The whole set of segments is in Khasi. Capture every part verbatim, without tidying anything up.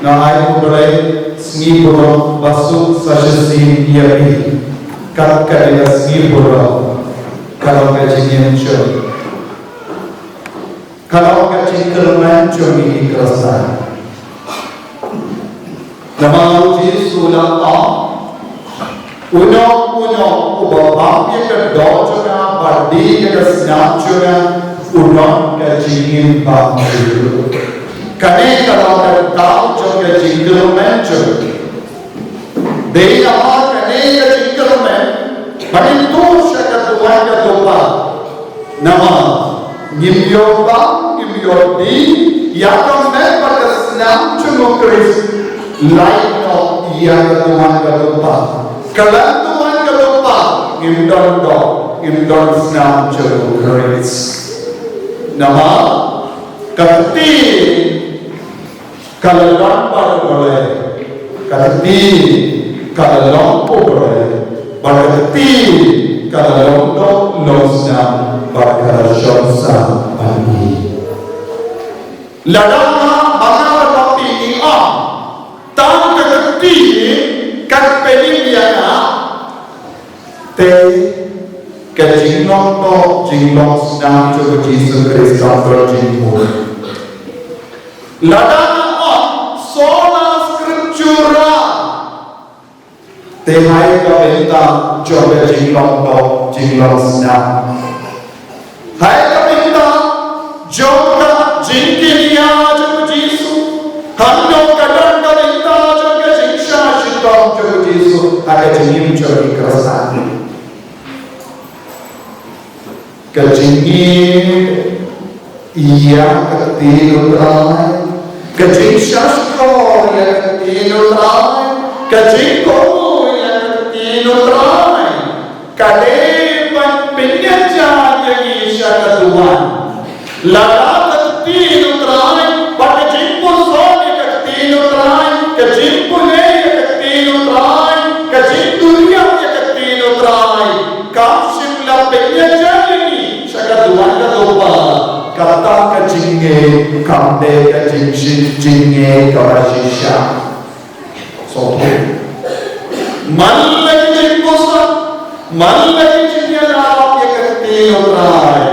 Nga ai u Blei sngi burom ba suk sa shisien ïa phi. Kat ka dei ka sngi burom, ka long ka jingim jong, ka long ka jingkyrmen jong ngi ki Khristan. Namar u Jisu u la ong, uno uno uba bam ïa ka doh jong nga bad die ïa ka snam jong nga, u don ka jingim bymjukut. Kane ka long ka daw jong ka jingkyrmen jong ngi. Dei namar kane ka jingkyrmen ba ngin tur sha ka duwan ka dupa. Namar ngim ïoh bam, ngim ïoh die ïa ka met bad ka snam jong u Khrist, lait noh ïa ka duwan ka dupa. Khlem duwan ka dupa ngim don doh, ngim don snam jong u Khrist. Namar ka ktien ka la long bad u Blei, ka ktien ka la long u Blei, bad ka ktien ka la long doh long snam bad ka la shong sah bad ngi. Lada ma nga bad ma phi ngi ong, tang ka ktien kan pynïap ïa nga, te ka jinglong doh jinglong snam jong u Jisu Khrist kam don jingmut. Lada nga ong sola scriptura, te ha ka bynta jong ka jinglong doh jinglong snam, ha ka bynta jong ka jingkynnia jong u Jisu, hangno ka don ka bynta jong ka jingshah shitom jong u Jisu ha ka jingim jong ki Khristan? Ka jingïeit ïa ka ktien u Trai, ka jingshah shkor ïa ka ktien u Trai, ka jingkohnguh ïa ka ktien u Trai, ka dei ban pynïaid ïa ngi sha ka duwan. Lada ka ktien u Trai bad ka jingpuson ïa ka ktien u Trai, ka jingpule ïa ka ktien u Trai, ka jingduriap ïa ka ktien u Trai kam shym la pynïaid ïa ngi sha ka duwan ka dupa, kata ka jingngeit kam dei ka jingshit jingngeit kaba shisha. So, man la ki jingpuson, man la ki jingïalap ïa ka ktien u Trai,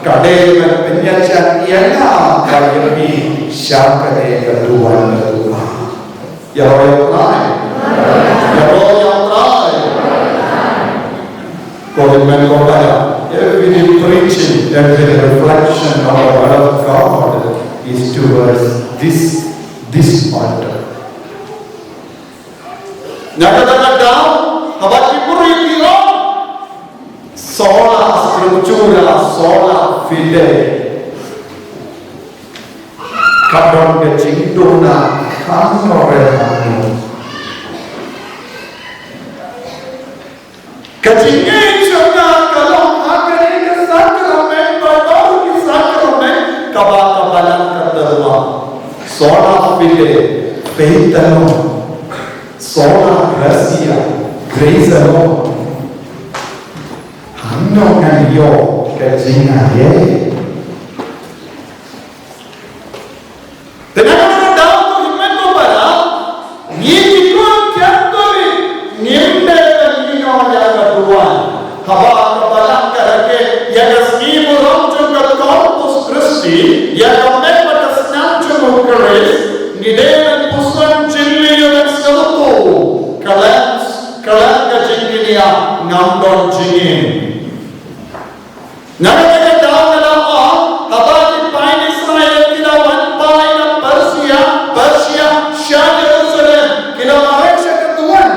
ka dei ban pynïaid ïa nga bad ïa phi sha kane ka duwan ka dupa. Ïaroh ïa u Trai. Ïaroh ïa u Trai. Ko hynmen ko para, every preaching, every reflection of the word of God is towards this, this altar. Na kata ka daw, haba ki briew ki ong, sola scriptura, sola fide, ka don ka jingduna hangno re hangno. Ka jingngeit jong nga ka long ha kane ka sakramen, ba baroh ki sakramen kaba ka Balang ka tyrwa. Sola fide, faith alone. Sola gratia, grace alone. Hangno ngan ïoh ka jingaiei? Te na kata ka daw, ko hynmen ko para, ngi ki khun Katholik ngim dei ban ïehnoh ïa ka duwan. Haba ka Balang ka rakhe ïa ka sngi burom jong ka Corpus Christi, ïa ka met bad ka snam jong u Khrist, ngi dei ban puson jingmut ïa ka sngewthuh. Khlem, khlem ka jingkynnia ngam don jingim. Na kata ka daw nga la ong, haba ki paid Israel ki la wan phai na Persia, Persia sha Jerusalem, ki la mareh sha ka duwan.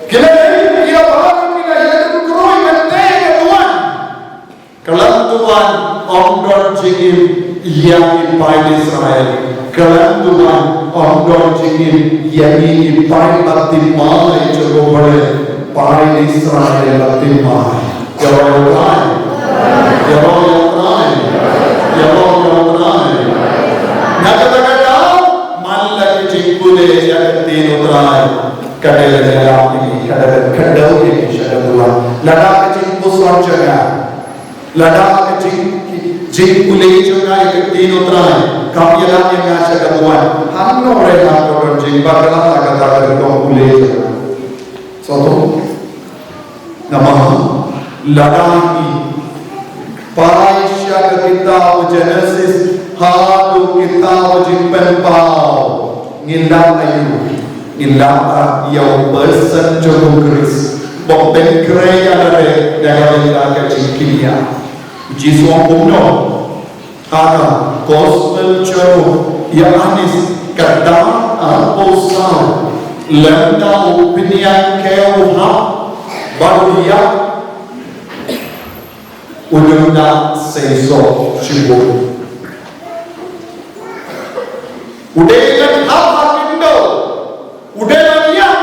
Ki la, ki la baroh ki la ïakynduh ban tei ka duwan. Khlem duwan ym don jingim ïa ki paid Israel. Khlem duwan ym don jingim ïa ngi ki paid baptisma jong u Blei, paid Israel baptisma. Ïaroh ïa u Trai. Ïaroh ïa u Trai. Ïaroh ïa u Trai. Na kata ka daw, man la ki jingpule ïa ka ktien u Trai, ka dei ban ïarap ïa ngi, ka dei ban kdew ïa ngi sha ka duwan. Lada ka jingpuson jong nga, lada ka jing, ki, Jingpule jong nga ïa ka ktien U Trai kam ïalam ïa nga sha ka duwan. Hangno re ha ka don jingbakla ha kata ka rukom pule jong nga? Sngewthuh? Namar lada ngi pule sha ka kitab u Genesis haduh kitab u Jingpynpaw, ngi lap aïu? Ngi lap ïa u bynta jong u Khrist ba u pynkhreh ïa lade da kaba ïa ka jingkynnoh. U Jisu u ong kumno? Ha ka Gospel jong u Ïoannis ka dap arphew saw, lymda u pynïaid khew u hap bad u ïap, u nang da seisoh shibun. U dei ban hap ha khyndew, u dei ban ïap.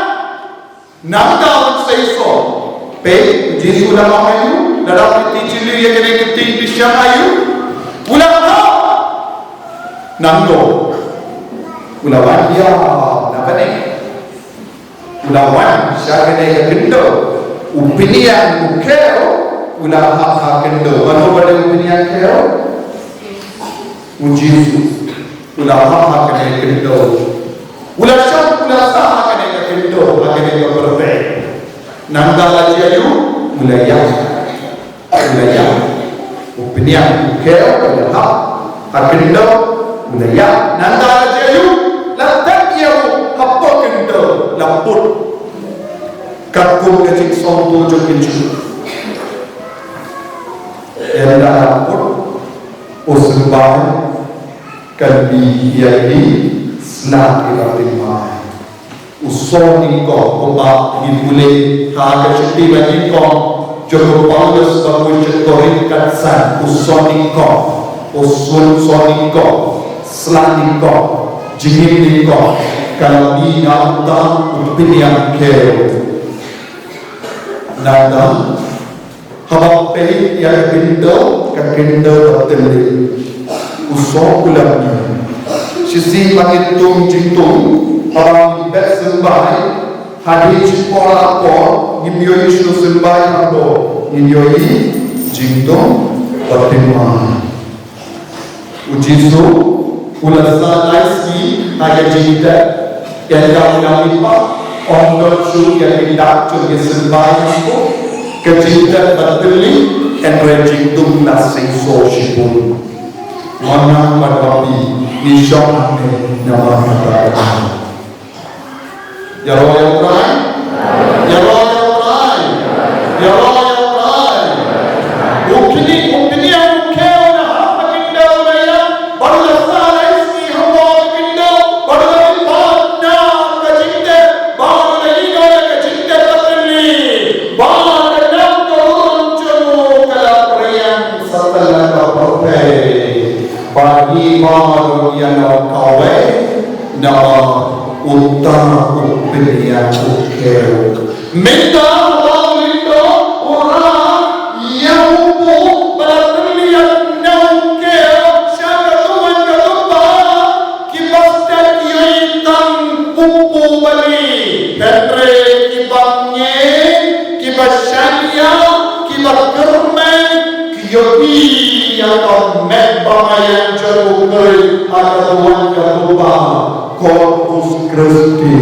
Nangta u seisoh. Peit, u Jisu u la ong aïu? Lada phi tieng jylliew ïa kane ka ktien phi shah aïu? U la hap. Nangno? U la wan ïa na kane. U la wan sha kane ka khyndew. U pynïaid u khew, u la hap ha khyndew. Mano ba dei u pynïaid khew? U Jisu. U la hap ha kane ka khyndew. U la shong, u la sah ha kane ka khyndew, ha kane ka pyrthei. Nangta la jia aïu? U la ïap. U la ïap. U pynïaid u khew, u la hap ha khyndew, u la ïap. Nangta la jia aïu? La tep ïa u hapoh khyndew, la put. Katkum ka jingsngewthuh jong ki Jiw. Ynda la put, u symbai, kynmaw ïa ki sla kiba thymmai. U sngewthuh kumba ngi pule ha ka shithi ba nyngkong jong u Paulus sha ki Korinth ka san, u sngewthuh, u sngewthuh, sla nyngkong, jingim nyngkong, ka la mih na uta u pynïaid khew. Nangta Haba peit ïa ka khyndew, ka khyndew ba thymmai. U sngewthuh u la mih. Shisien ba ngi tung jingtung, haba ngi peit symbai, hadien shi por ar por, ngim ïohi shuh symbai haduh, ngim ïohi jingtung ba thymmai. U Jisu u la sah lai sngi ha ka jingtep, ïa ka u la mih pat, ym don shuh ïa ki dak jong ki symbai hapoh ka jingtep ba thymmai, hynrei jingtung la seisoh shibun. Wan nang bad ba phi, ngi shong hangne namar kata ka daw. Ïaroh ïa U Trai. Ïaroh ïa U Trai. Ïaroh ïa U Trai. U kynnoh, u kynnoh, u kynnoh, u la hap ha khyndew, u la ïap, bad u la sah lai sngi hapoh ka khyndew, bad u la mih pat na ka jingtep, bad u la ïeh ïa ka jingtep ka thymmai, bad ka nam ka bun jong u ka la pyrshang satlak ka pyrthei. Bad ngi baroh ngi ïa nang kawei, namar uta u pynïaid u khew. Mynta haba u lyngdoh u rah ïa u buh ba la pynïaid na u khew sha ka duwan ka lypa, kiba stet ki ïohi tang u buh bali. Hynrei kiba ngeit, kiba shaniah, kiba kyrmen, ki ïohi ïa ka met ba maïan jong u Khrist ha ka duwan ka lypa, Corpus Christi.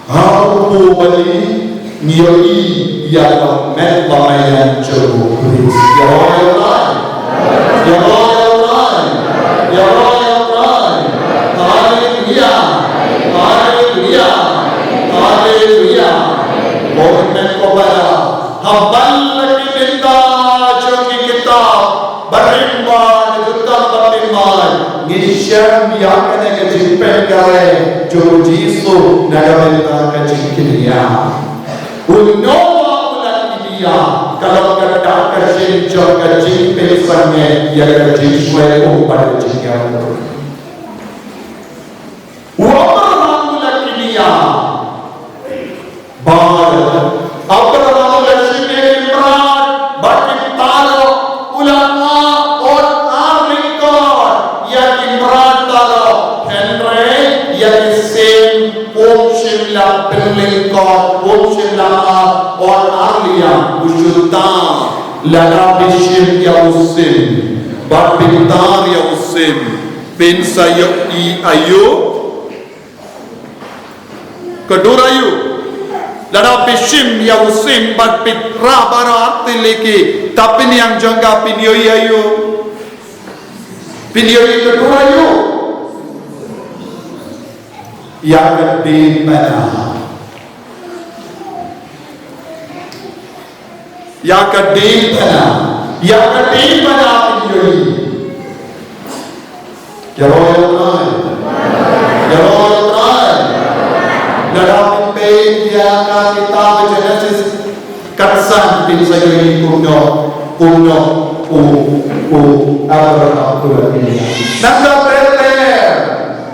Ha u buh bali ngi ïohi ïa ka met ba maïan jong u Khrist. Ïaroh ïa U Trai. Ïaroh ïa U Trai. Ïaroh ïa U Trai. Haleluia. Haleluia. Haleluia. Ko hynmen ko para, ha man la ki bynta jong ki kitab barim bad ki jutang ba thymmai, ngi shem ïa kane ka jingpynkhreh jong u Jisu na ka bynta ka jingkynnoh. U Noah u la kynnoh, ka long ka dak ka shin jong ka jingpynsangeh ïa ka jingsngewbha bad ka jingïaroh. U Abraham u la kynnoh. Bad Abraham u la shim ïa ki mrad bad ki paralok, u la ot ar lyngkot ïa ki mrad paralok, hynrei ïa ki sim um shym la pynlyngkot, um shym la ot ar liang, u shu tang. Lada phi shim ïa u sim bad phi tar ïa u sim, phin sa ïohi aïu? Ka dur aïu? Lada phi shim ïa u sim bad phi rah baroh artylli ki tapynïang jong ka, phin ïohi aïu? Phin ïohi ka dur aïu? Ïa ka diengphna. Ïa ka diengphna. Ïa ka diengphna phin ïohi. Ïaroh ïa U Trai. Ïaroh ïa U Trai. Lada phi peit ïa ka kitab Genesis, katsan phin sa ïohi kumno, kumno u, u Abraham u la pynïaid. Nangta ter ter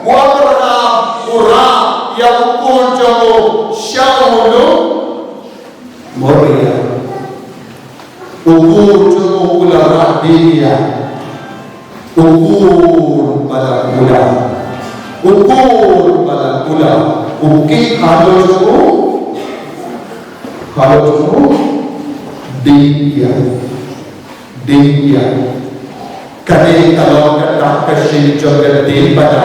u Abraham u rah ïa u khun jong u sha u lum Moria. U khun jong u u la rah dieng ïa u khun ba la kular. U khun ba la kular u kit halor jong u, halor jong u dieng ïa. Dieng ïa. Kane ka long ka dak ka shin jong ka diengphna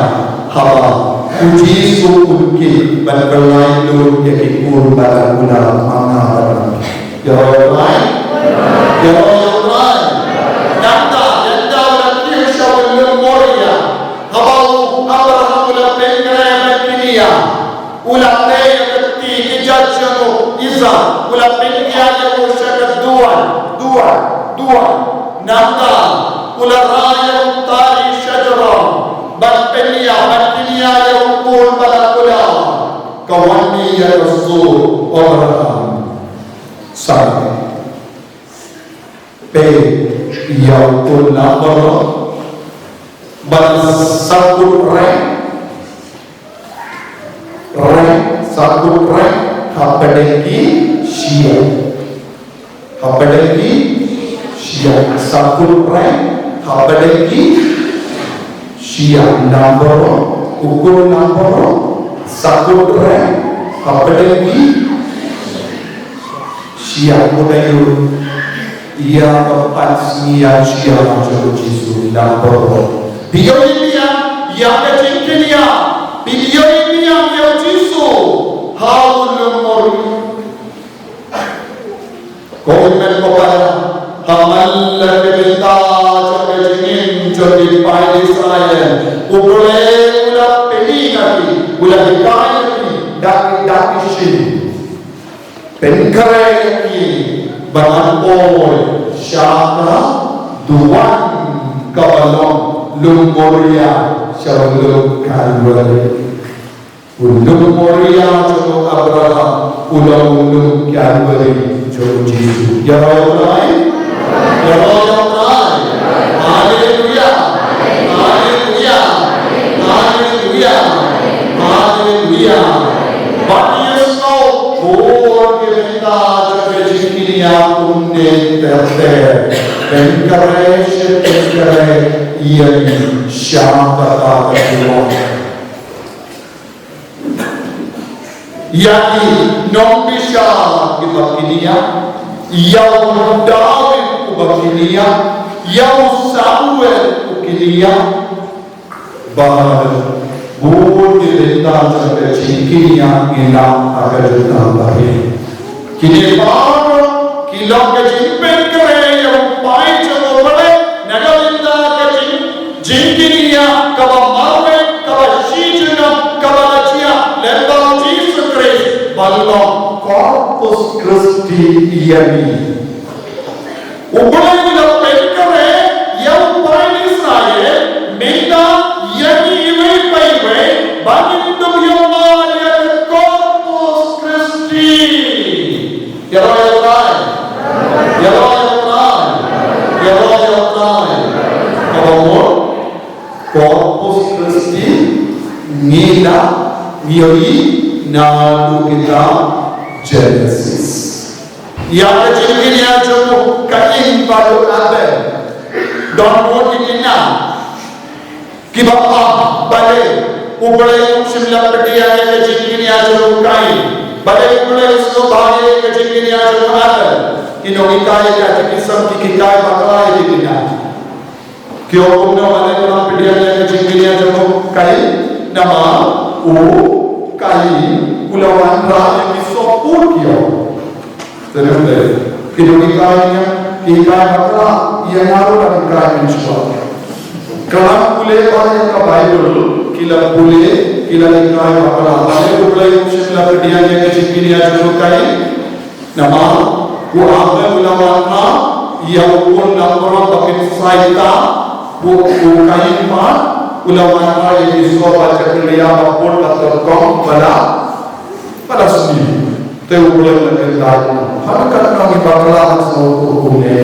haba U Jisu un kit ban pynlait lut ïa ki khun ba la kular. Manga ba la. Ïaroh ïa U Trai. Ïaroh ïa U Trai. Nangta, nangta u la kiew sha u lum Moria. Haba u Abraham u la pynkhreh ban pynïaid. U la tei ïa ka kti kjat jong u Isaak, u la pynïaid ïa u sha ka duwan, duwan, duwan. Nangta u la rah ïa u tari shajrong ban pynïaid, ban pynïaid ïa u khun ba la kular. Ka wan mih ïa ka sur u Abraham. Sa Peit ïa u khun number, bad sa kut reng, reng, sa kut reng hapdeng ki shyiap. Hapdeng ki shyiap, sa kut reng hapdeng ki shyiap. Number, u khun number, sa kut reng hapdeng ki shyiap. Mut aïu? Ïa ka pansngiat jong U Jisu. Number, phi ïohi biang ïa ka jingkynnoh, phi ïohi biang ïa U Jisu ha u lum Moria. Ko hynmen ko para, ha man la ka bynta jong ka jingim jong ki paid Israel, U Blei u la pynlong ïa ki, u la hikai ïa ki da ki, da ki shin. Pynkhreh ïa ki ba ngan poi sha ka duwan kaba long lum Moria, sha u lum Kalbari. U lum Moria jong u Abraham u long u lum Kalbari jong u Jisu. Ïaroh ïa U Trai. Ïaroh ïa U Trai. Haleluia. Haleluia. Haleluia. Haleluia. Bad ïa snoh bun ki bynta jong ka jingkynnoh um dei ter ter. Pynkhreh, pynkhreh ïa ngi sha kata ka duwan. Ïa ki nongbishar kiba kynnoh, ïa u David uba kynnoh, ïa u Samuel u kynnoh, bad bun ki bynta jong ka jingkynnoh ngi lah ha ka jingkynnoh ba ri. Kine baroh ki long ka jingpynkhreh ïa u paid jong U Blei na ka bynta ka jing, jingkynnoh kaba marwei, kaba shi junom, kaba la jia lyngba U Jisu Khrist ba long Corpus Christi ïa ngi. U Blei u la pynkhreh ïa u paid Israel mynta ïa ngi iwei pa iwei ba ngin ym ïoh mad ïa ka Corpus Christi. Ïaroh ïa U Trai. Ïaroh ïa U Trai. Ïaroh ïa U Trai. Kaba mut Corpus Christi ngi la ïohi naduh kitab Genesis. Ïa ka jingkynnoh jong u Kain bad u Abel. Don bun ki kynnoh kiba ap, balei U Blei um shym la pdiang ïa ka jingkynnoh jong u Kain? Balei U Blei u sngewbha ïa ka jingkynnoh jong u Abel? Ki nonghikai ïa ka Katekism ki hikai bakla ïa ki kynja. Ki ong kumno, balei phi la pdiang ïa ka jingkynja jong u Kain? Namar u Kain u la wanrah ïa ki sohput, ki ong. Te nangta ki nonghikai ïa ki hikai bakla, ïa nga ruh la hikai mynshuwa. Khlem pule ba ïa ka Baibl, ki la pule, ki la hikai bakla. Balei U Blei um shym la pdiang ïa ka jingkynja jong u Kain? Namar u Abel u la wanrah ïa u khun na ka rong ba pynshai tam, u, u Kain pat u la wanrah ïa ki soh ba jakhlia, ba put, ba tyrkhong, ba la, ba la sniew. Te U Blei u la kyntait. Hynrei katno ngi bakla ha shuh u khun ne.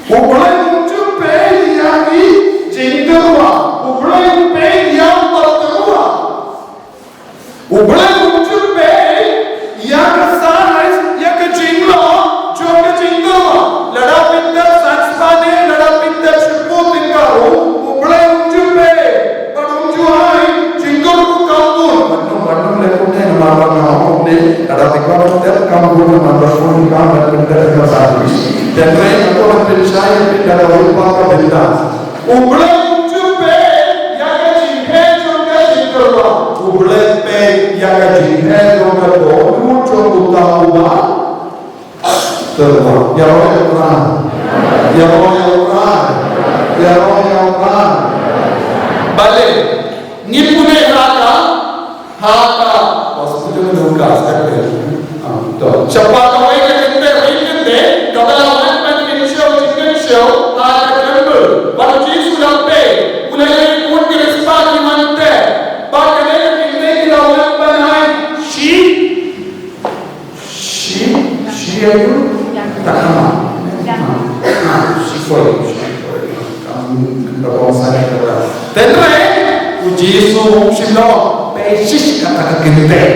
U Blei um ju peit ïa ki jingtyrwa. U Blei u peit ïa u ba tyrwa. U Blei um ju peit ïa ka size, ïa ka jinglong jong ka jingtyrwa. Lada pynthep san spah ne, lada pynthep shiphew tyngka ruh, U Blei um ju peit. Bad um ju ai jingkyrkhu kam bun. Bad num, bad num leh kumne namar ba nga ong kumne, lada phi kwah ban tep kam bun namar ba bun kam ban pyntep ka service. Hynrei nga kwah ban pynshai ïa phi da kawei pat ka bynta. U Blei um ju peit ïa ka jingeh jong ka jingtyrwa. U Blei peit ïa ka jingeh jong ka dohnud jong uta uba tyrwa. Ïaroh ïa U Trai. Ïaroh ïa U Trai. Ïaroh ïa U Trai. Balei? Ngi pule ha ka, ha ka Gospel jong u Lukas, ka te. Ah, to. Shaphang kawei ka kynthei, ri kynthei kaba la wan ban kynshew, jingkynshew ha ka temple. Bad u Jisu u la peit, u la ïohi khun ki riewspah ki wan teh. Bad kane ka kynthei ki la wan ban ai shi Shi, shi aïu? Takama. Ah, ah, shiphew, shiphew. Kam, kam da bong sa ni ka. Hynrei u Jisu um shym la ong peit shish kata ka kynthei.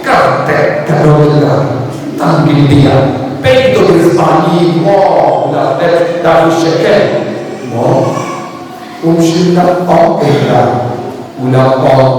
Kata ka don ka tang kynthei. Peit to ki riewspah ki, wow, la dep da u shekel. Mo. Um shym la ong kumta, u la ong,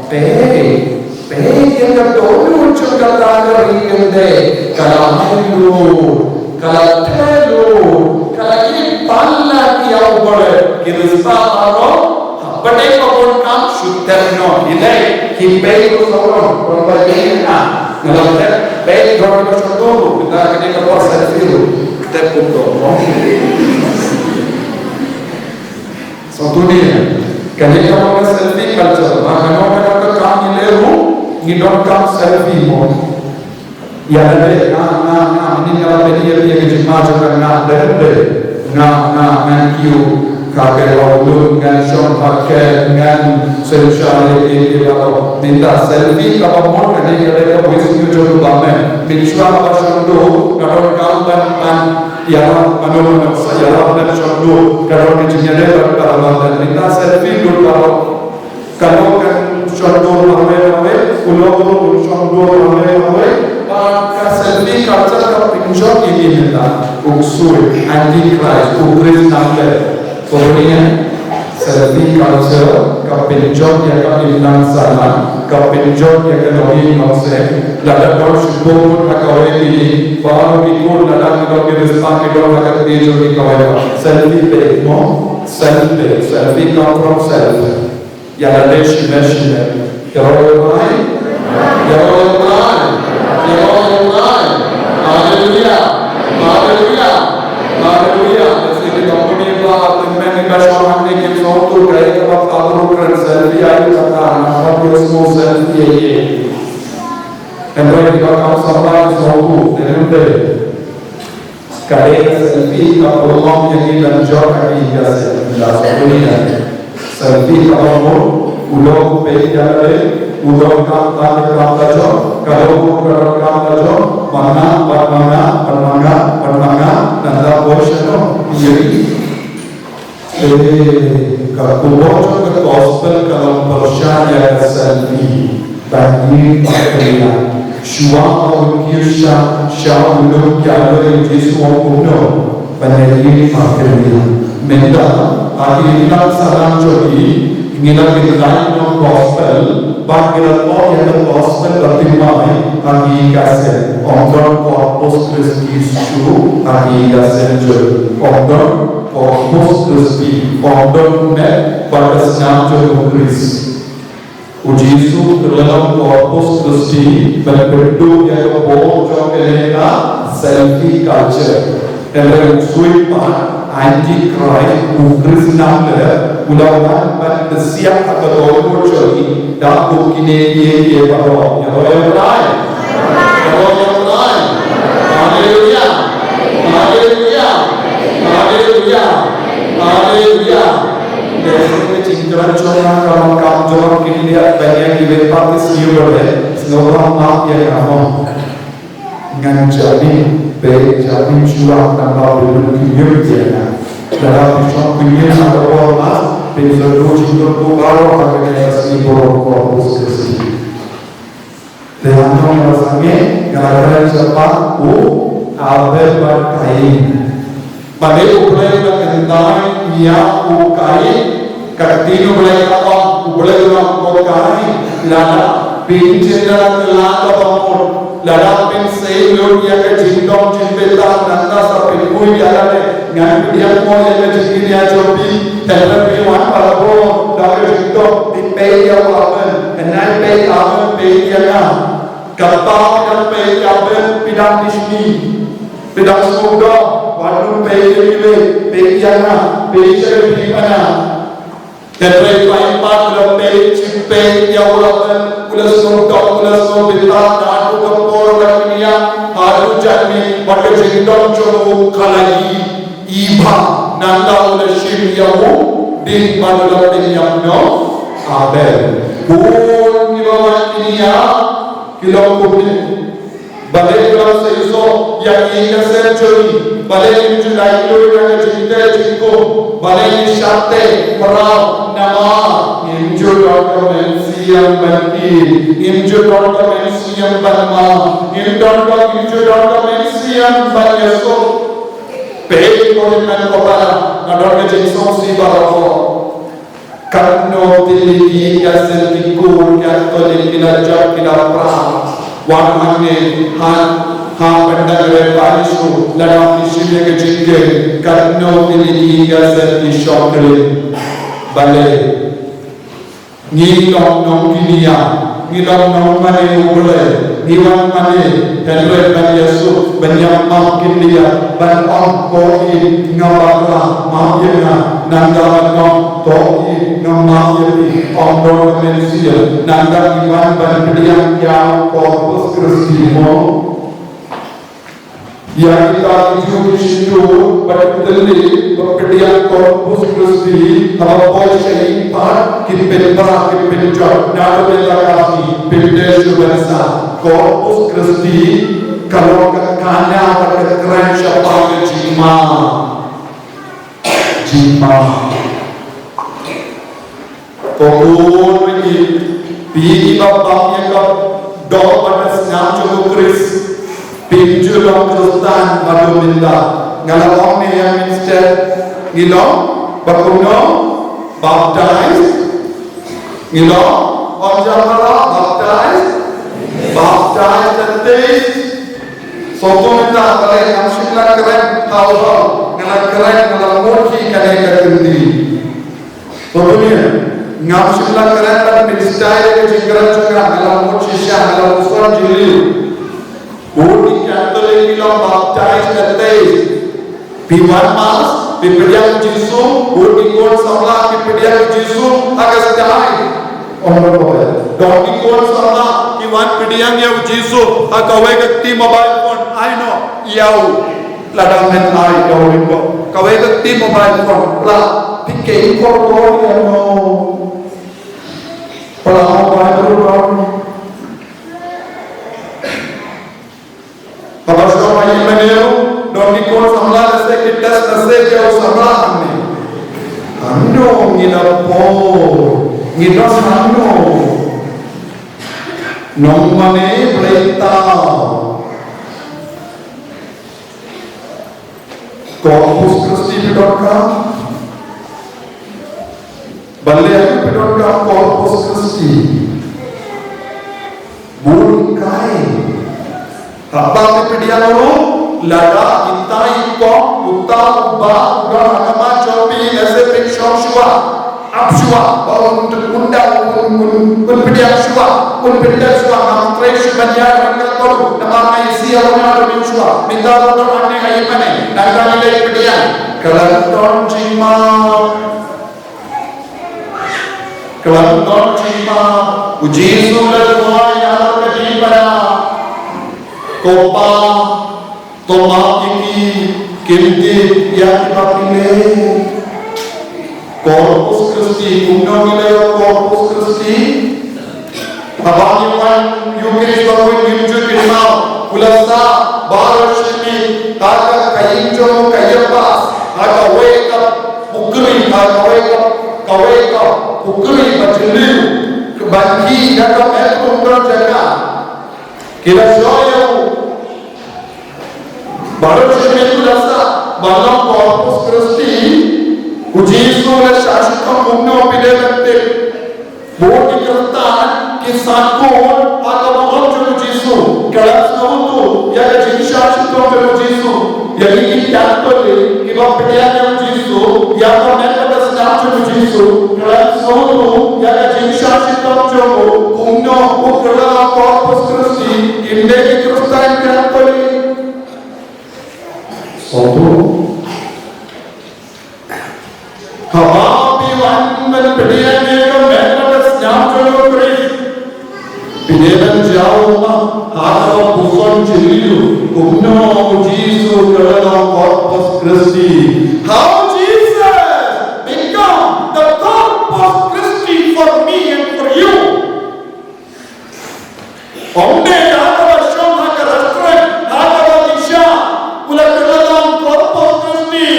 peit, peit ïa ka dohnud jong kata ka ri kynthei, ka la mih lut, ka la teh lut, ka la ïeit palat ïa U Blei. Ki riewspah baroh, haba dei ka bun kam, shu tep noh, ki dei, ki peit ruh sawdong, bad ba ïeit na, nga la tep, peit ruh ki ba shu tep, kita ka dei ka por selfie ruh, tep kumto. Sngewthuh ne, kane ka long ka selfie culture. Ba kano kano ka kam ngi leh ruh, ngi donkam selfie mo. Ïa lade nga, nga, nga, mynnin nga la peit ïa ka jingma jong ka nga, lade, nga, nga, ngan kiew ha ka lawlung, ngan shong ha ka, ngan synshar ïa ki, ki baroh. Mynta selfie kaba mut kane ka dei ka voice note jong u Bame. Mynshuwa kaba shong duh, ka donkam ban, ban Ïalam mano mano sa ïalam ban shong dur, ka don ka jingïadei bad ka ïalam ban mynta selfie dur baroh. Ka long kan shong dur marwei marwei, u long dur shong dur marwei marwei. Bad ka selfie culture ka pynjot ïa ngi mynta. U ksuid, antichrist, u khrist nangta. Ko bniah. Selfie culture ka pynjot ïa ka imlang sahlang, ka pynjot ïa ka longïing longsem. Lada don shu bun ha kawei ki, baroh ki khun lada ki don ki riewspah ki don ha ka kti jong ki kawei. Selfie peit mo, self peit, selfie come from self. Ïa lade shimet shimet. Ïaroh ïa U Trai. Ïaroh ïa U Trai. Ïaroh ïa U Trai. Haleluya. Haleluya. Haleluya. Lehse ki company ba tymmen ki ba shong hangne kim sngewthuh kaei kaba ka bru kren selfie aïu kata, nga hap ïohsngew selfie ïa ïa. Hynrei kiba kam samla ki sngewthuh, te nangta. Ka dei ka selfie ka pynlong ïa ngi ban jot ha ki ïa selfie la selfie ïa. Selfie kaba mut u long u peit ïa lade, u donkam tang ka kam ka jong, ka long u ka donkam ka jong, ma nga, bad ma nga, bad ma nga, bad ma nga, nangta poi shano ïa ri. Eh, ka khubor jong ka gospel ka long pyrshah ïa ka selfie. Ban ïeit martyr. Shuwa ba u kiew sha, sha u lum ki aloi, u Jisu u ong kumno? Ban ïeit martyr. Mynta ha ki imlang sahlang jong ngi, ngi la pynlait noh gospel. Bad ki la thoh ïa ka gospel ka thymmai ha ki ïing ka sem. Ym don Corpus Christi shuh ha ki ïing ka sem jong ki. Ym don Corpus Christi, ym don met bad ka snam jong u Khrist. U Jisu u kylla Corpus Christi ban pynduh ïa ka bor jong kane ka selfie culture. Hynrei u sui pat, Antichrist, u Khrist namar u la wan ban pynsiah ha ka dohnud jong ngi da kine kiei kiei baroh. Ïaroh ïa U Trai. Ïaroh ïa U Trai. Haleluya. Haleluya. Haleluya. Haleluya. Te ka jingkren jong nga ka long kam jong nga, kin ïa ban ïa kiwei pat ki sngewbha, sngewbha map ïa nga mo. Ngan jamin, peit jamin shuwa, namar ba phi mut ki ñiut ïa nga. Lada phi shong ki ñiut ha ka por Mass, phin sa duh jingduh baroh ha kane ka sngi burom Corpus Christi. Te hangno nga la sangeh, nga la kren shaphang u Abel bad Kain. Balei U Blei u la kyntait ïa u Kain? Ka ktien U Blei ka ong, U Blei u la ong, ko Kain, lada phin jin da la kylla kaba mut, lada phin sei lut ïa ka jingdom jingbitar, nangta sa phin poi ïa lade, ngan pdiang mo ïa ka jingkynnia jong phi. Hynrei phi wan para bor da ka jingdom, phi peit ïa u Abel, hynrei peit Abel, peit ïa nga. Kata phi dang peit ïa Abel, phi dang dishni, phi dang sngewdom, wat lum peit ïa kiwei, peit ïa nga, peit ïa ka jingim ïa nga. Hynrei phi pat u la peit, phi peit ïa u Abel, u la sngewdom, u la sngewbitar, naduh ka por u la kynriah haduh janmiet, bad ka jingdom jong u ka la ïaid bha, nangta u la shim ïa u dieng bad u la pynïap noh Abel. Bun kiba wan kynriah ki long kumne. Balei u la seisoh ïa ngi ka sem jong ngi? Balei ngim ju lait lut ïa ka jingtei jingkum? Balei ngi shah teh mraw? Namar ngim ju don ka mynsiem ban kiew, ngim ju don ka mynsiem ban map, ngim don ka, ngim ju don ka mynsiem ban ïasuk. Peit ko hynmen ko para, nga don ka jingsngewsih baroh. Katno tylli ki ïing ki sem, ki kur Katholik ki la jot, ki la pra. Wat hangne ha, ha Pyndengrep Parish ruh, lada phi shim ïa ka jingkheiñ, katno tylli ki ïing ki sem ki shong khlem. Balei? Ngi long nongkynriah, ngi long nongmane U Blei, ngi wan mane, hynrei ban ïasuk, ban ïa map kynriah, ban ong ko i nga bakla, map ïa nga, nangta ban ong ko i nga map ïa phi, ym don ka mynsiem, nangta ngi wan ban pdiang ïa u Corpus Christi mo. Ïa kita ki Jiw ki shyntur bad ki tylli ba pdiang Corpus Christi, haba poi sha ïing pat ki pynbra ki pynjot, naduh mynta ka sngi pynbeit shuh ban sah. Corpus Christi ka long ka khana ba ka kren shaphang ka jingma. Jingma. Ko bun ïa ngi, phi kiba bam ïa ka doh bad ka snam jong u Khrist, phim ju long Khristan haduh mynta. Nga la ong ne ïa mynstep, ngi long ba kumno? Baptized. Ngi long, ong jam ba la baptized, baptized and taste. Sngewthuh mynta, balei ngam shym la kren ha u hall, nga la kren, nga la mut hi kane ka kyntien. Sngewthuh mynta, ngam shym la kren ban pynshai ïa ka jingkren jong nga, nga la mut shisha, nga la puson jylliew. Bun ki Katholik ki long baptized and taste. Phi wan Mass, phi pdiang Jisu, bun ki khun samla ki pdiang Jisu ha ka stai. Ong ba, don ki khun samla ki wan pdiang ïa u Jisu ha kawei ka kti mobile phone, ai noh ïa u. Lada men ai ïa u, kawei ka kti mobile phone, pla, phi keiñ kor kor ïa u. Pla mobile phone. Haba shong ha ïing mane ruh, don ki khun samla lehse ki test message ïa u samla hangne. Hangno ngi la poi, ngi don hangno. Nongmane Blei thaw. Corpus Christi phi donkam? Balei phi donkam Corpus Christi? Haba phi pdiang ruh, lada ita i kong, uta u bah, u don ha khmat jong phi, lehse phin shong shuwa, ap shuwa ba un, un da, un, un, un pdiang shuwa, un pyndep shuwa. Ngam trei shuh ban ïaid ryngkat bad u, namar nga isih ïa u, nga don shuwa. Mynta ruh don hangne ha ïing mane, nangta ngi leit pdiang. Khlem don jingmap. Khlem don jingmap. U Jisu u la duwai halor ka jingpynbna. Ko Pa, to map ïa ki, kim tip ïa kiba ki leh. Corpus Christi, kumno ngi leh ïa Corpus Christi? Haba ngi wan Eucharist ba ngi ju kynmaw, u la sah baroh shi miet ha ka ïing jong u Kaiaphas, ha kawei ka pukri, ha kawei ka, kawei ka pukri ba jylliew, ban khih ïa ka met kum don jaka. Ki la shoh ïa u. Baroh shi miet u la sah ban long Corpus Christi. U Jisu u la shah shitom, kumno phi dei ban tip? Bun ki Khristan ki sngewthuh ha ka burom jong u Jisu. Khlem sngewthuh ïa ka jingshah shitom jong u Jisu. Ïa ngi ki Katholik kiba pdiang ïa u Jisu, ïa ka met bad ka snam jong u Jisu, khlem sngewthuh ïa ka jingshah shitom jong u, kumno u kylla Corpus Christi? Kim dei ki Khristan Katholik. Sngewthuh. Haba phi wan ban pdiang ïa ka met bad ka snam jong u Khrist, phi dei ban jaw ma ha ka puson jylliew, kumno u Jisu u kylla Corpus Christi. How Jesus become the Corpus Christi for me and for you. Ym dei ha kaba shong ha ka restaurant, ha kaba ki shah, u la kylla Corpus Christi.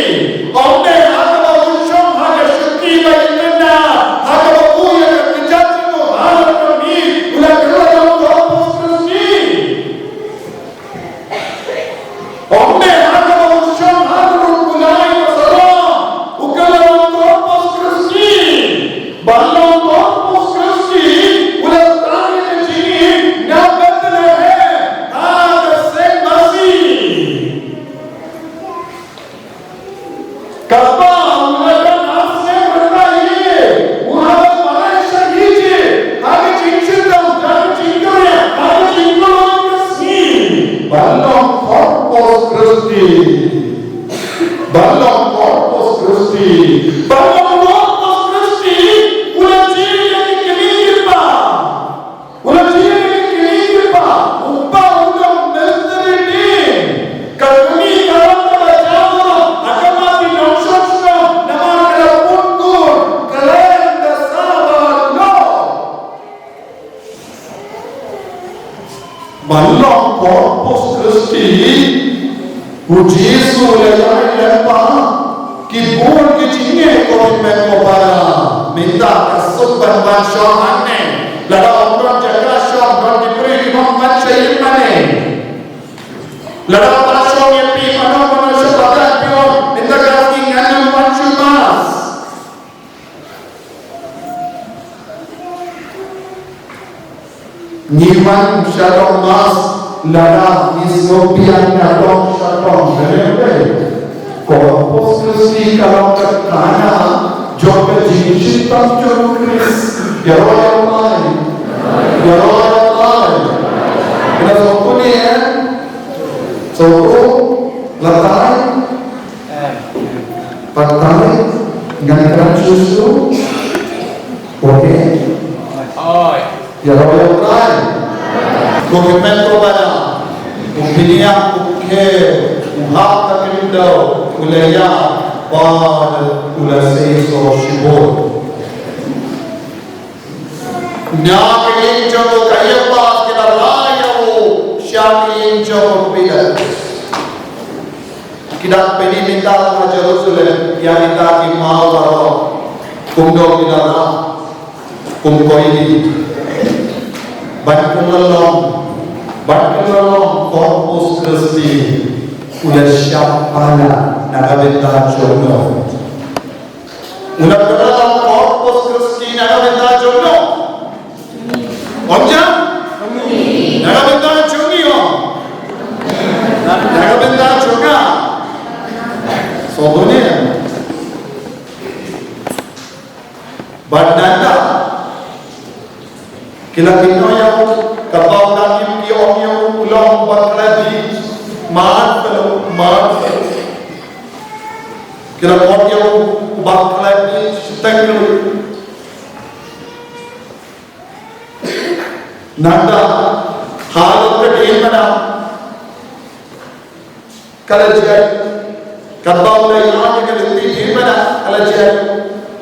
Ym dei ha kaba u shong ha ka shuki ba itynnad, ha kaba u ïa ka kjat jong u ha ka miet, u la kylla Corpus Christi. Ym dei ha kaba u shong ha ka rud kulai ba sarong, u kylla Corpus Christi. Ban long Corpus Christi, u la tang ïa ka jingim na Bethlehem, ha ka seng masi. Kaba u la dang ha seng rynda ïing, u hap ban mareh sha Ijipt, ha ka jingshitom, ha ka jingkyrhiah, ha ka jingkylluid ka sngi. Ban long Corpus Christi. Ban long Corpus Christi. Ban long Corpus Christi, u la jied ïa ki kmie ki kpa. U la jied ïa ki kmie ki kpa, u kpa u dang military din. Ka kmie ka long kaba jam, ha khmat ki nongshong shnong, namar ka la pun kur khlem da sah ban long. Ban long Corpus Christi, u Jisu u la ïaid lyngba ki bun ki jingeh, ko hynmen ko para. Mynta ka suk ban wan shong hangne. Lada ym don jaka shong, don ki briew ki bym wan sha ïing mane. Lada ym pat shong ïa phi, mano mano sha ba dang phi ong, mynta ka sngi ngan ym wan sha Mass. Ngi wan sha dong Mass, lada ngi sngewbiang na dong sha dong, kane ka dei Corpus Christi, ka long ka thana jong ka jingshitom jong u Khrist. Ïaroh ïa U Blai. Ïaroh ïa U Blai. Kane sngewthuh ne em? Sngewthuh? Lada Pat tai, ngan kren shuh shuh. Okay. Ïaroh ïa U Blai. Ko hynmen ko para, u bniah u kher, u hap ka khyndew, u la ïap bad u la seisoh shibun. Na ka ïing jong u Kaiaphas ki la rah ïa u sha ka ïing jong u Pilat. Ki dang pyni mynta ha Jerusalem ïa kita ki maw baroh, kumno ki la rah, kum ko ïa ban kylla long, ban kylla long Corpus Christi, u la shah palat na ka bynta jong u. U la kylla long Corpus Christi na ka bynta jong u. Ong jam? Na ka bynta jong u. Bad nangta ki la kynnoh ïa u, katba u dang im ki ong ïa u, u long u bakhleh beit, mad pynlong, mad pynlong. Ki la khot ïa u, u bakhleh beit, shiteng ruh. Nangta halor ka dien bana ka la jia, katba u la ïaid ha ka lynti dien bana ka la jia.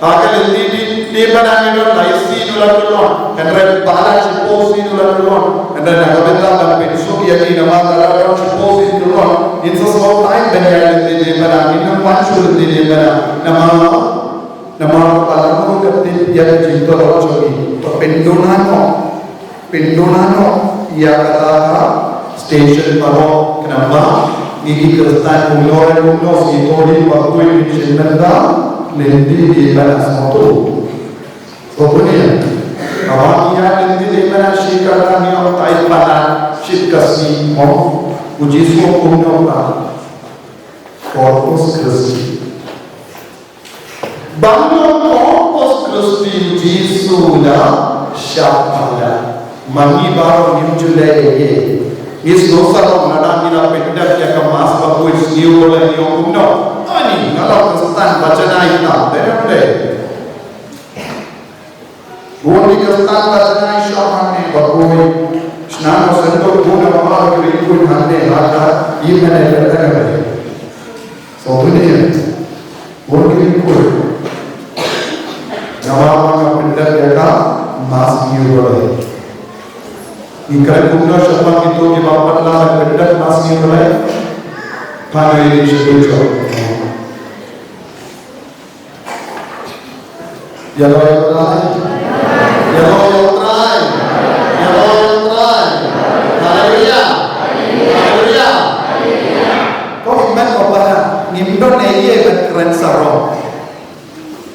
Ha ka lynti dien, dien bana ngi don lai sien u la kyllon, hynrei ba la shiphew sien u la kyllon. Hynrei na ka bynta ban pynsuk ïa ngi namar lada don shiphew sien kyllon, ngin sa sngewthuh ban ïaid lynti dien bana, ngin ym wan shuh lynti dien bana. Namar Namar ba la mut ka tip ïa ka jingtyrwa jong ngi, to pynduna noh, pynduna noh ïa kata ka station baroh, khnang ba ngi ki Khristan kumno re kumno, ngi to dei ba poi mission mynta, lynti dei ba la sngewthuh. Sngewthuh ne? Haba ngi ïa lynti dei ba la shi kata ngi ong tai palat shit ka sngi mo, u Jisu kumno ba Corpus Christi. Ban long Corpus Christi u Jisu u la shah palat. Ma ngi baroh ngim ju leh ei ei. Ngi sngewsarong lada ngi la pyndep ïa ka Mass bakhuid sniew ba la ngi ong kumno. Ani nga la Khristan ba janai tam, dei ne em dei? Bun ki Khristan ba janai shong hangne bakhuid. Shna noh sendok bun namar ki ri khuid hangne ha ka ïing hangne ka tang. Sngewthuh ne? Bun ki ri khuid. Namar ba nga pyndep ïa ka Mass sniew ba la. Ngi kren kumno shaphang kito kiba pat la pyndep Mass sniew ba la. Phai ïa ki sha ki jong. Ïaroh ïa U Trai. Ïaroh ïa U Trai. Ïaroh ïa U Trai. Haleluya. Haleluya. Ko hynmen ko para, ngim don ei ei ban kren sarong.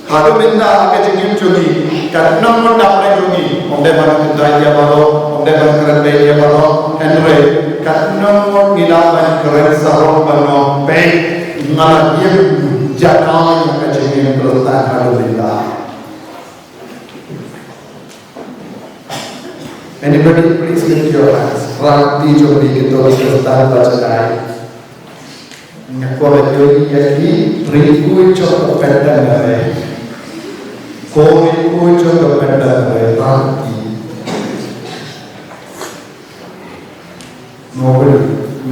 Haduh mynta ha ka jingim jong ngi, katno ngut na pdeng jong ngi, ym dei ban kyntait ïa baroh, ym dei ban kren beiñ ïa baroh, hynrei katno ngut ngi lah ban kren sarong ban ong, peit, nga la ïeng jaka ïa ka jingim Khristan haduh mynta. Anybody, please lift your hands. Rah kti jong phi kito ki Khristan ba janai. Nga kwah ban ïohi ïa ki, ri khuid jong ka Pender re. Ko ri khuid jong ka Pender re, rah kti. Nobody.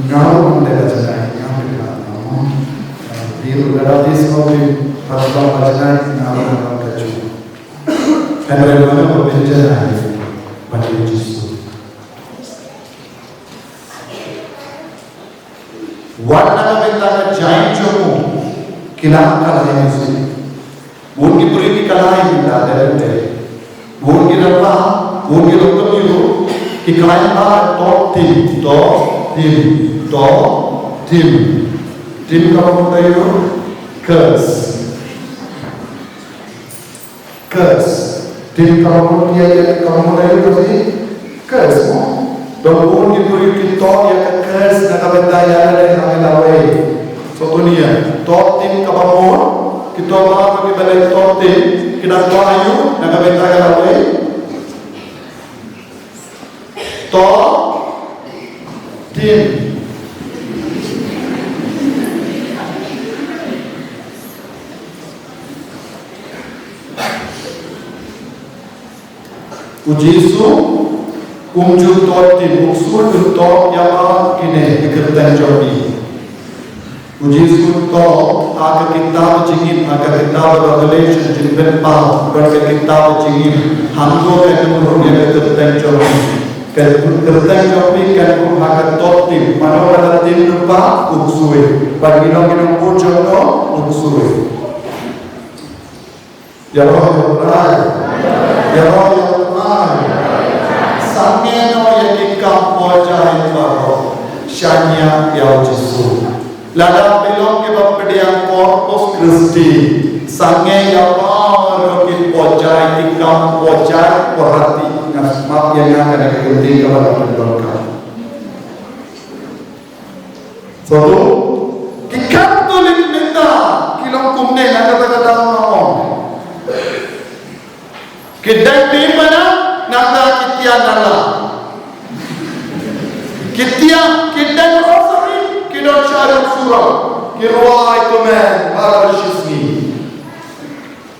Nga ruh ym dei ba janai, nga phi ba, no. Phi ruh lada phi sngew phi pat ba janai, nga ruh ym dei ba janai. Hynrei mano ba pynjanai, ba dei u Jisu. Wat na ka bynta ka jaiñ jong u, ki la kal ha ïing. Bun ki briew ki kal ha ïing da dei. Bun ki da ba, bun ki da to ïu, ki kal ha ba to tim, to tim, to tim. Tim ka mut ïa u curse. Curse. Tim kaba mut ïa, ïa kaba mut ïa u curse mo. Don bun ki briew ki toh ïa ka curse na ka bynta ïa lade ha ka lawei. Sngewthuh ne, toh tim kaba mut, ki toh ba ki ba leh toh tim, ki dang toh ïa u na ka bynta ka lawei. Toh tim. U Jisu um ju toh tim, u ksuid u toh ïa ba kine ki kyrteng jong ngi. U Jisu u toh ha ka kitab jingim, ha ka kitab Revelation, jingpynpaw, bad ka kitab jingim. Hangto ka jingim ïa ka kyrteng jong ngi. Ka kyrteng jong ngi kan kum ha ka toh tim, mano ba la tim lypa, u ksuid. Bad ngi long, ngi long bun jong no, u ksuid. Ïaroh ïa U Trai. Ïaroh ïa U Trai. Sangeh noh ïa ki kam pyrshah baroh. Shaniah ïa U Jisu. Lada phi long kiba pdiang Corpus Christi, sangeh ïa baroh ki pyrshah, ki kam pyrshah, pyrshah. Nga sngap ïa nga kane ka kynti kaba la pyndonkam. Satu, ki Katholik mynta ki long kumne, na kata ka daw nga ong. Ki deng pynban, nangta ki tian nala. Ki tian, ki deng rosary, ki don sharum surok, ki rwai kumne baroh shi sngi.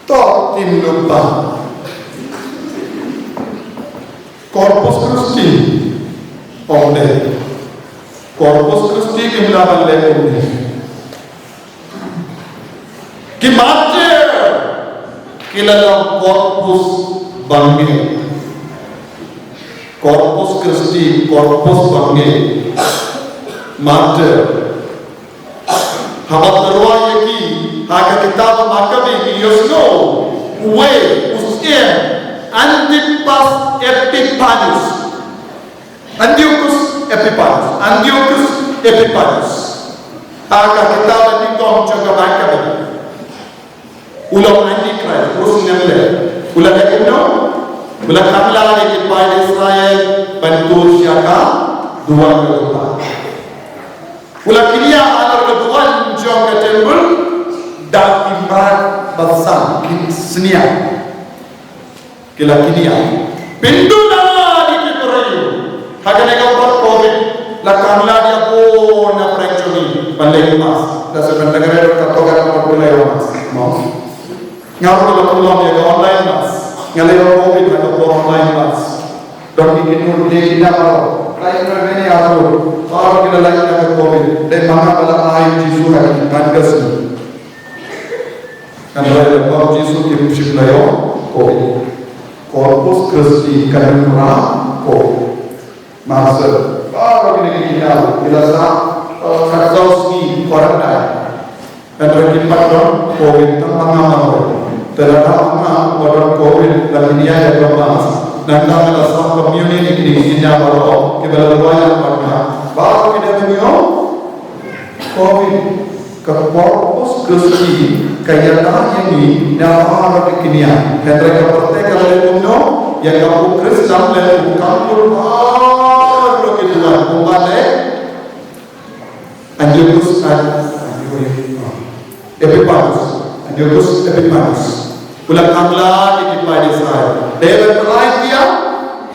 To tim lypa. Corpus Christi ym dei. Corpus Christi kim lah ban leh kumne. Ki martir ki la long corpus bangeit. Corpus Christi, corpus bangeit. Martir. Haba tyrwa ïa ki ha ka kitab Makabi, ngi ïohsngew uwei u syiem, Antipas Epiphanes. Antiochus Epiphanes, Antiochus Epiphanes. Ha ka kitab nyngkong jong ka Makabi. U long antichrist, u snem le. U la leh kumno? U la khang lad ïa ki paid Israel ban tur sha ka duwan ka duwan. U la kñia halor ka duwan jong ka temple da ki mat ba sam, ki sniang. Ki la kñia. Pynduh lad ïa ki briew. Ha kane ka por covid la khang lad ïa bun na pyrshah jong ngi ban leit mass. Da se ban da ka re ka to ka por pynleit mass. Mo. Nga ruh la pynlong ïa ka online mass. Nga leit ïa covid ha ka por online mass. Don ki kynhun ki kñia baroh. Lai na mene ïa baroh. Baroh ki la lait na ka covid. Dei ma nga ba la ai Jisu ha ki ban ka sngi. Hynrei lada Jisu kim shym la ïoh covid. Corpus Christi kan ym rah covid. Master, baroh kine ki kñia ki la sah, eh, khatsaw sngi quarantine. Hynrei kim pat don covid tang ma nga marwei. Te lada ma nga ba don covid la kñia ïa ka mass. Nangta nga la sah communion ïa kine ki kñia baroh kiba la rwai ïa ma nga. Baroh ki dei ban ïoh covid. Ka Corpus Christi ka ïada ïa ngi na baroh ki kñia. Hynrei ka pyrthei ka leh kumno? Ïa ka u Khristan leh u kam pur baroh ki duwan. Kumba leh Antiochus Epiphanes. Antiochus Epiphanes. U la khang lad ïa ki paid Israel. Dei ban pynlait ïa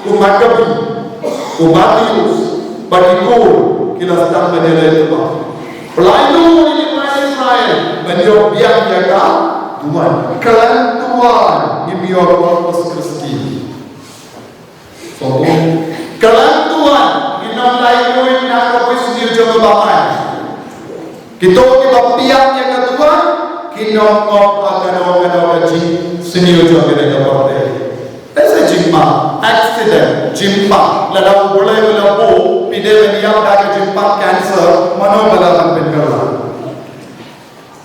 u Makabi, u Bathius, bad ki kur ki la sdang ban ïaleh lypa. Pynlait ïa ki paid Israel ban ïoh biang ïa ka duwan. Khlem duwan ngim ïoh Corpus Christi. Sngewthuh. Khlem duwan ngin ym lah ïoh na kawei sniew jong ka bamai. Kito kiba biang ïa ka duwan kin ym ngop ha kano kano ka jingsniew jong kane ka pyrthei. Lehse jingma, accident, jingpang, lada U Blei u la buh, phi dei ban ïap da ka jingpang cancer, mano ba lah ban pynkylla.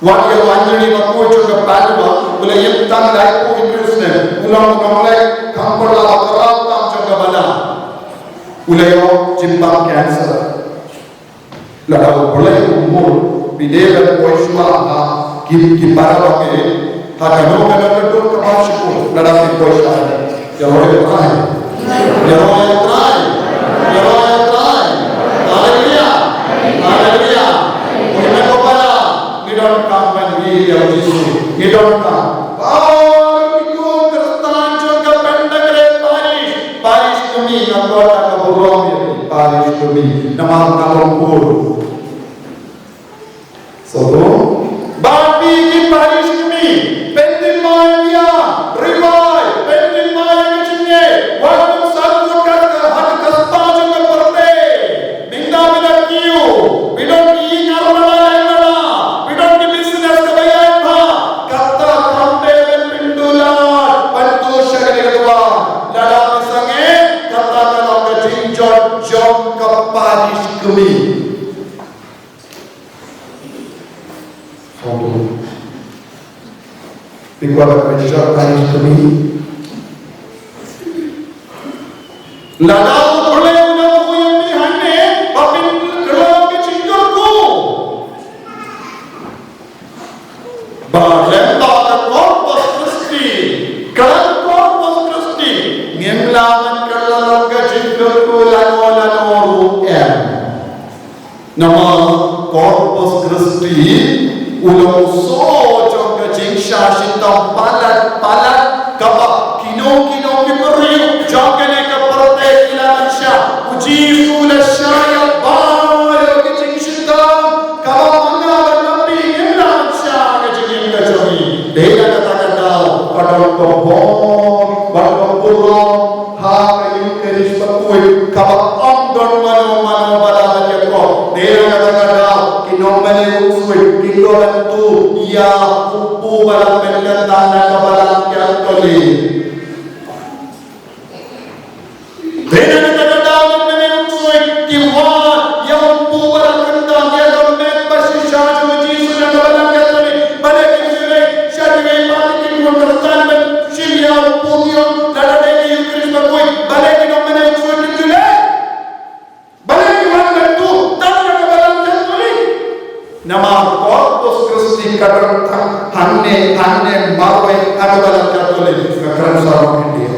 Wat ïa u Anjali bakhuid jong ka Padua, u la ïap tang laiphew hynriew snem, u long u nongleit khamparla ba khraw tam jong ka bana. U la ïoh jingpang cancer. Lada U Blei u mut, phi dei ban poi shuwa ha ki, ki para bangeit, ha kano kano ka dur kaba shukor, lada phi poi shuwa. Ïaroh ïa U Trai. Ïaroh ïa U Trai. Ïaroh ïa U Trai. Haleluya. Haleluya. Kine ko para, ngi donkam ban ïeit ïa U Jisu. Ngi donkam. Baroh ki khun Khristan jong ka Pentecost Parish. Parish kmie, nga kwah ban ong ïa phi, parish kmie. Namar nga long kur. Sngewthuh? Ba phi ki parish kmie, pyntimoi ïa, rwai, pyntimoi ïa ki jingeh, wat nym sah kut kat ha ka spah jong ka pyrthei. Mynta phi la kiew, phi don ki ïing ar mala lai mala, phi don ki business kaba ïaid bha, kata kam dei ban pynduh lad, ban tur sha kane ka duwan. Lada phi sangeh, kata ka long ka jingjot jong ka parish kmie. Phi kwah ban pynjot parish kmie? Lada U Blei u la buh ïa phi hangne, ba phin khlong ka jingkyrkhu. Ba lyngba ka Corpus Christi, ka Corpus Christi, ngim lah ban kylla long ka jingkyrkhu lano lano ruh em. Namar Corpus Christi u long u soh jong ka jingshah shitom palat palat kaba kino kino Ka bor bad ka burom ha ka Ïingkyrkhu bakhuid kaba ym don mano mano ba la ïakob. Te na kata ka daw ki nongmane u ksuid ki ïoh ban tuh ïa u kpu ba la pynkyntang na ka Balang Katholik. Te na kata ka daw ki nongmane u ksuid ki wad ïa u kpu ba la kyntang, ïa ka met ba shisha jong u Jisu na ka Balang Katholik. Balei kin shu leit sha kiwei pat ki khun Khristan ban shim ïa u kpu, ki ong lada dei ka Ïingkyrkhu bakhuid? Balei ki nongmane u ksuid kin shu leit? Balei ki wan ban tuh tang na ka Balang Katholik? Namar Corpus Christi ka don tang hangne, hangne marwei ha ka Balang Katholik, ka kren sarong India.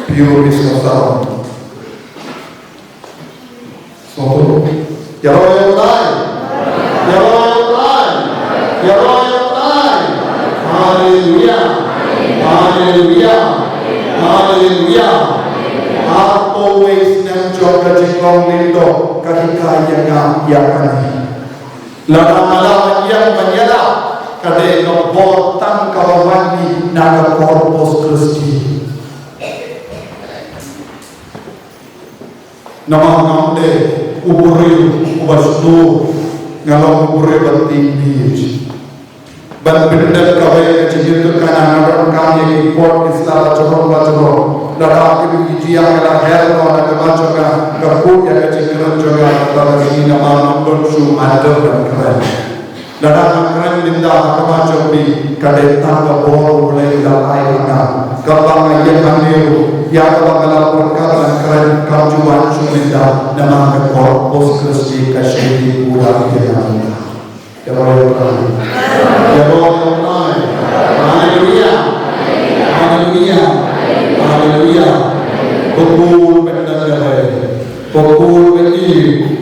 Pure business sarong. Sngewthuh. Ïaroh ïa U Trai. Ïaroh ïa U Trai. Ïaroh ïa U Trai. Haleluya. Haleluya. Haleluya. Arphew wei snem jong ka jinglong lyngdoh ka hikai ïa nga ïa kane. Lada nga lah ban ïeng ban ïalap, ka dei ka bor tang kaba wan na ka Corpus Christi. Namar ngam dei u briew uba sdang, nga long u briew ba tieng beit. Ban pyndep kawei ka jingïathuhkhana, nga donkam ïa ki kot ki sla bajrong bajrong. Lada ki jia ka la her noh na ka bajrong, ka kut ïa ka jingkren jong nga kata ka sngi, namar ngam don shuh matter ban kren. Lada nga kren lynda ha khmat jong phi, ka dei tang ka bor U Blei u la ai ha nga. Kaba nga ïeng hangne ruh, ïa kaba nga la pyrkhat ban kren kam ju wan shuh lynda, namar ka Corpus Christi ka shim ïa nga. Ïaroh ïa U Trai. Ïaroh ïa U Trai. Haleluya. Haleluya. Haleluya. Ko bun bynta ka rai. Ko bun bynta,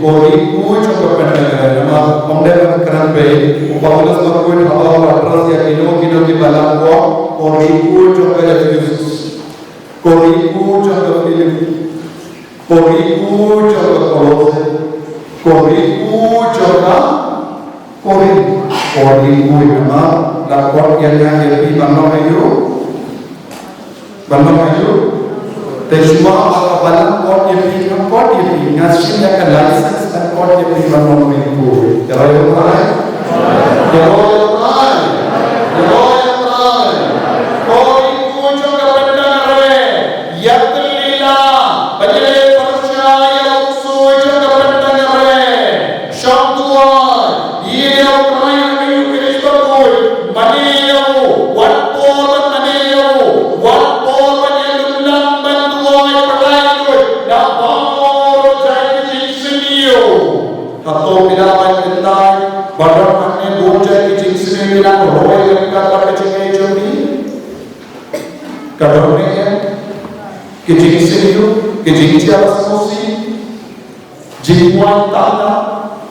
ko ri ku jong ka bynta ka rai. Namar ym dei ban kren beit, u Paulus u la kren haba u la address ïa kino kino ki balang, ko ri ku jong ka Ephesus, ko ri ku jong ka Philippi, ko ri ku jong ka Kolose, ko ri ku jong ka Korinth. Ko ri ku, namar la kot ïa nga ïa phi ban long aïu? Ban long aïu? Te shuwa ba ka balang kot ïa phi, nga kot ïa phi, nga shim ïa ka license ban kot ïa phi ban long ri ku. Ïaroh ïa U Trai. Ïaroh ïa U Trai. Ïaroh ïa U Trai. Ko ri ku jong ka bynta ka rai, ïa ka lila ban ïaleh pyrshah ïa u ksuid jong ka bynta ka rai. Shong duwai, ïa U Trai ha ka Ïingkyrkhu bakhuid, mane ïa u, wat por ban mane ïa u, wat por ban ïalumlang ban duwai pyrshah ïa u, da ba mor jai ki jingsniew. Hato phi da bai pyntai ba don hangne bun jai ki jingsniew ki nang roi ryngkat bad ka jingngeit jong phi? Ka don ne em ki jingsniew, ki jingjingsniew, jingwan tang?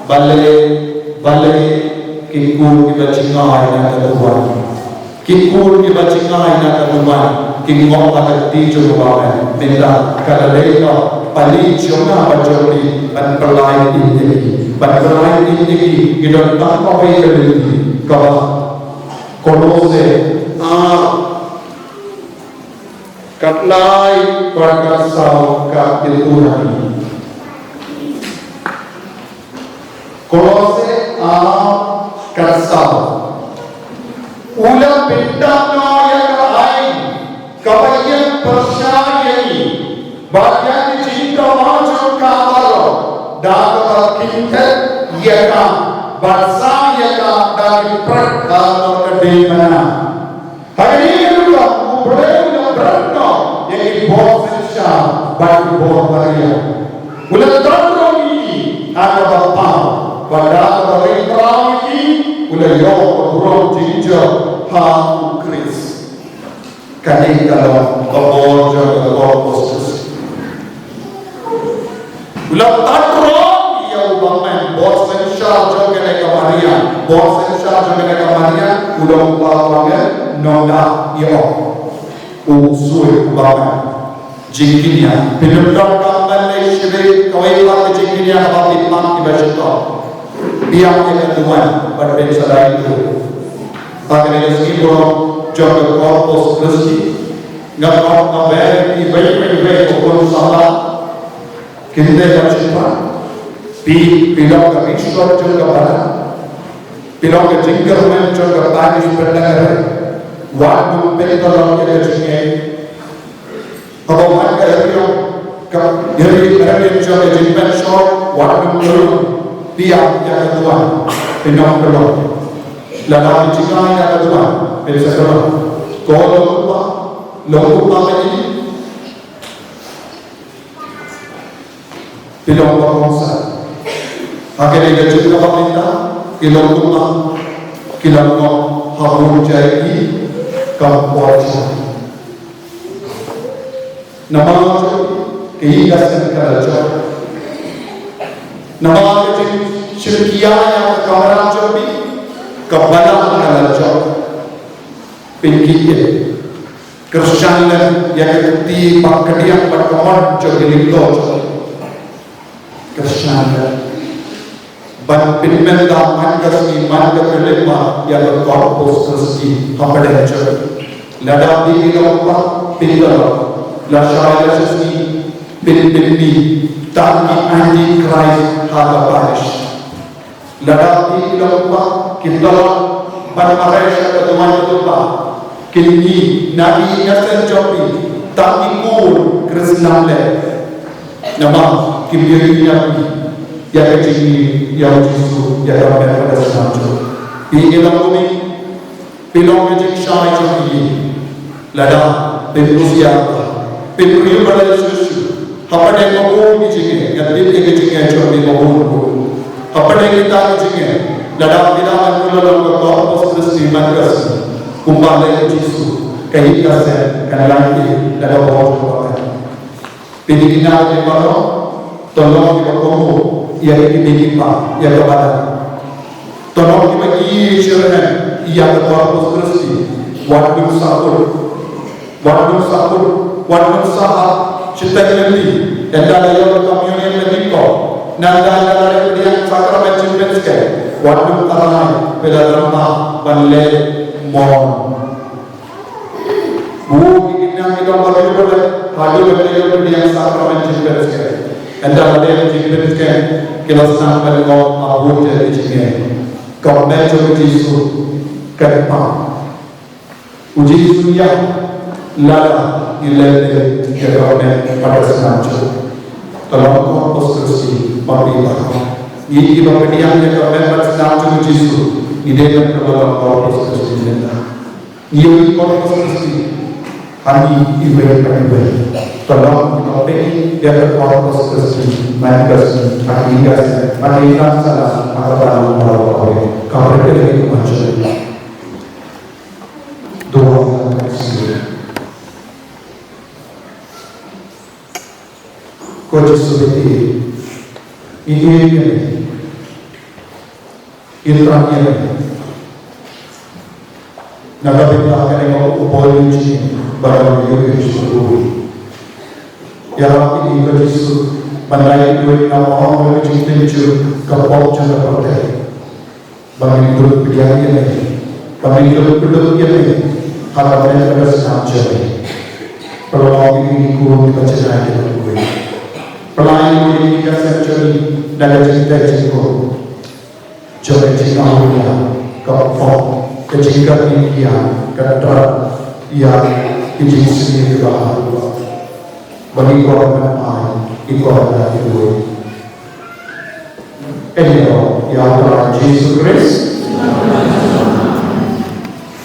Balei, balei ki khun kiba jngai na ka duwan? Ki khun kiba jngai na ka duwan ki ngop ha ka kti jong u bymman. Mynta ka la dei ka pali jong nga bad jong phi ban pynlait ïa ki, ban pynlait ïa ki. Ki don tang kawei ka lynti kaba Kolose ar, ka lai bad ka saw ka ïathuh hangne. Kolose ar ka saw. U la pyndap noh ïa ka aiñ kaba ïeng pyrshah ïa ngi bad ïa ki jingkynmaw jong ka baroh, da kaba kynthep ïa ka bad sah ïa ka da ki pret halor ka diengphna. Ha kane ka rukom U Blei u la bret noh ïa ki bor synshar bad ki bor mariang. U la don ruh ïa ki ha kaba paw, bad da kaba ring praw ïa ki u la ïoh ka burom jingjop ha U Khrist. Kane ka long ka bor jong ka Corpus Christi. U la tad rong ïa u bymman, bor synshar jong kane ka mariang, bor synshar jong kane ka mariang, u long uba u nongda ïa u, u ksuid, u bymman. Jingkynniang, phi nym donkam ban leh shibit kawei pat ka jingkynniang haba phi pang kiba shitom. Biang ïa ka duwan bad phin sa dei tu. Ha kane ka sngi burom jong ka Corpus Christi, nga kwah ban ong ïa phi, phi, phi, phi, ko khun samla, kynthei bad shynrang, phi, phi long ka resource jong ka balang, phi long ka jingkyrmen jong ka parish bad ka ri. Wat nym pynlong ïa ka jingngeit. Haba wan ka ïaryong, ka ïaryong, ïaryong jong ka jingpynshoi, wat nym kyrpad, phi ïa ka duwan, phin ym kyrpad. Lada phi jngai ïa ka duwan, phin sa kyrpad. Ko longkmie, longkmie ba ïeit, phi long ba kongsan. Ha kane ka juk kaba mynta, ki longkmie, ki long ha bun jait ki kam por jong. Namar ka ïing ka sem ka la jop. Namar ka jingshim khia ïa ka kamram jong phi, ka balang ka la jop. Pynkyndit. Kyrshan lem ïa ka kti bad ka diang bad ka mon jong ki lyngdoh jong phi. Kyrshan lem. Ban pynmynta man ka sngi man ka khyllipmat ïa ka Corpus Christi hapdeng jong phi. Lada phi ki longkmie, phi ki longkmie, lashai lashisngi phin pynmih tang ki antichrist ha ka parish. Lada phi ki longkmie, ki longkmie, ban mareh sha ka duwan ka dupa. Kine na ki ïing ki sem jong phi, tang ki khun Khristan leh. Namar kim ïohi ïa phi, ïa ka jingim, ïa U Jisu, ïa ka met bad ka snam jong u. Phi ki longkmie, phi long ka jingshai jong ki. Lada phin husiar, phin briew ba la shisha. Hapdeng ma bun ki jingeh, nga tip ïa ka jingeh jong phi ma bun bun. Hapdeng kita ki jingeh, lada phi da ban kut la long ka Corpus Christi man ka sngi, kumba leh U Jisu, ka ïing ka sem kan ïaid da ka bor jong U Blei. Phi dei ki nongïalam baroh, to long kiba kohnguh ïa ki kmie ki kpa, ïa ka balang. To long kiba ïeit syrhem ïa ka Corpus Christi, wat nym sahkut, wat nym sahkut, wat nym sahap shiteng lynti, ynda la ïoh ka communion ka jingkor, nangta ynda la leh pdiang sakramen jingpynskhem, wat nym tharai phi la rangbah ban leh mon. Bun ki khynnah ki don baroh kawei, haduh ba ki ïoh pdiang sakramen jingpynskhem. Ynda la dep jingpynskhem, ki la sdang ban ong ha bun ki jingeh. Ka met jong U Jisu kan pang. U Jisu ïa, lada ngi leh ïa ka met bad ka snam jong u. Ka long Corpus Christi ma phi baroh. Ngi kiba pdiang ïa ka met bad snam jong U Jisu, ngi dei ban kylla long Corpus Christi mynta. Ngi ïohi Corpus Christi ha ngi iwei pa iwei. To long ngi peit ïa ka Corpus Christi man ka sngi, ha ka ïing ka sem, ha ka ïing ka sem, ha ka balang baroh kawei. Ka pyrthei ka mon jong. Duwai ha ka sngi. Ko Jisu, ngi ïeit ïa me. Ïeit ïa me. Na ka bynta kane nga u boi ïa u jingim ba dang ïoh ïa u jingkyrkhu. Ïarap ïa ngi ko Jisu ban lait duh na ka bynta ka jingpynjur ka pop jong ka pyrthei. Ba ngin dup pdiang ïa me, ba ngin dup pdiang ïa me ha ka met bad ka snam jong me. Pynlong ïa ngi kum ki khun kiba janai kiba khuid. Pynlong ïa ngi ka sem jong ngi na ka jingtei jingkhum. Jong ka jingawria, ka pop, ka jingkyrmen ïa, ka trap ïa ki jingsniew kiba ha. Ba ngi kwah ban ai, ngi kwah ban ai ïa u. Ïa u Trai Jisu Khrist.